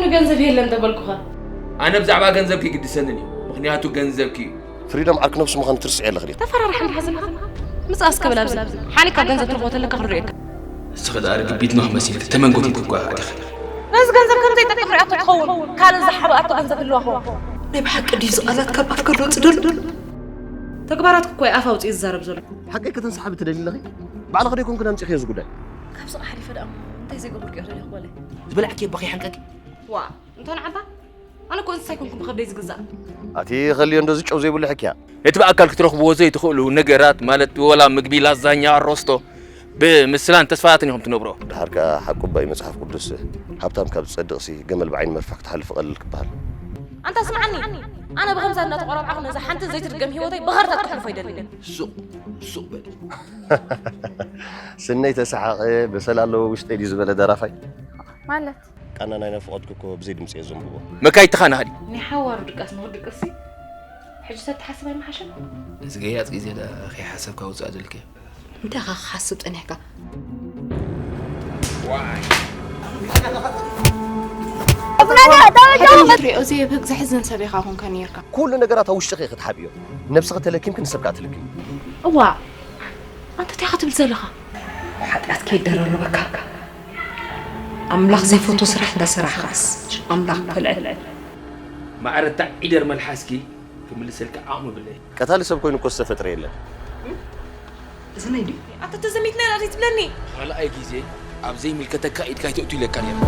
ንገንዘብ የለን ተበልኩኻ። ኣነ ብዛዕባ ገንዘብኪ ግድሰንን እዩ፣ ምኽንያቱ ገንዘብኪ እዩ። ፍሪደም ዓርኪ ነብሱ ምዃኑ ትርስዒ ኣለኺ ዲኺ? ተፈራርሓ እንዲኻ ዘለኻ? ምጻእ እስከ በል ኣብዚ። ሓሊካ ገንዘብ ትረኽቦ ተለካ ክርእየካ። እስኺ ደኣ ርግቢት ኖህ መሲልኪ ተመንጎቲትኪ እኳ ኢኻ ኣቲኺ። ነዚ ገንዘብ ከም ዘይጠቅም ርእያቶ ትኸውን። ካልእ ዝሓብኣቶ ገንዘብ ህልዋ ኸውን። ናይ ብሓቂ ድዩ ዝቓላት ካብ ኣፍካ ዝወጽእ ዘሎ? ተግባራትኪ እኮ እዩ ኣፍ ኣውጺኡ ዝዛረብ ዘሎ። ሓቀይ ከተንስሓቢ ትደሊ ኣለኺ? ባዕልኺ ዶ ኣይኮንክን ኣምጺእክዮ እዚ ጉዳይ? ካብዚ ሓሊፈ ደኣ እሞ እንታይ ዘይገበርኩ እየ ክደልዮ ክበለ? ዝበላዕክዮ እባ ከይሓንቀቂ። ዋ፣ እንተ ንዓባ? ኣነ እኮ እንስሳ ኣይኮንኩን ብኸብደይ ዝግዛእ። ኣቲ ኸልዮ እንደዚ ጨው ዘይብሉ ሕክያ። ነቲ ብኣካል ክትረኽብዎ ዘይትኽእሉ ነገራት፣ ማለት ወላ ምግቢ ላዛኛ፣ ሮስቶ፣ ብምስላን ተስፋታትን ኢኹም ትነብሮ። ደሓር ከኣ ሓቁ እባ እዩ መጽሓፍ ቅዱስ፣ ሃብታም ካብ ዝጸድቕሲ ገመል ብዓይኒ መርፍሕ ክትሓልፍ ቀልል ክበሃል። ኣንታ ስምዓኒ፣ ኣነ ብኸምዛ እናተቖራብዓኹ ነዛ ሓንቲ ዘይትድገም ህይወተይ ብኸርታት ክሕልፎ ኣይደልን እየ። ሱቕ፣ ሱቕ በል። ስነይ ተሰሓቐ፣ በሰል ኣለዎ ውሽጠይ ድዩ ዝበለ ደራፋይ? ማለት? ቃና ናይ ናፍቖትኪ እኮ ብዘይ ድምጺ እየ ዘንብቦ። መካይድትኻ ናህዲ። ናይ ሓዋሩ ድቃስ ንኽድቅስሲ፣ ሕጂ ተተሓስብ ኣይምሓሸን? እዚ ገያጽ ግዜ ደኣ ከይሓሰብካ ውጻእ ዘልክዮ። እንታይ ኢኻ ክሓስብ ጸኒሕካ? ትሪኦ ዘየብህግ ዘሕዝን ሰብ ኢኻ ኮንካ ነይርካ። ኩሉ ነገራት ኣብ ውሽጥኺ ክትሓብዮ። ነብስኺ ተለኪምኪ ንሰብ ከኣ ትልክሚ። እዋ፣ ኣንተ እንታይ ኢኻ ትብል ዘለኻ? ሓጢኣት ከይደራረበካ። ኣምላኽ ዘይፈትዎ ስራሕ እንዳሰራሕኻስ ኣምላኽ ከልዕል። ማዕረ እታ ዒደር መልሓስኪ ክምልሰልኪ ዓቕሚ ብለይ። ቀታሊ ሰብ ኮይኑ እኮ ዝተፈጥረ የለን። እዚ ናይ ድዩ? ኣታ ተዘሚትና ኢና ዘይትብለኒ። ካልኣይ ግዜ ኣብ ዘይምልከተካ ኢድካ ኣይተእቱ ኢለካ ነይረ።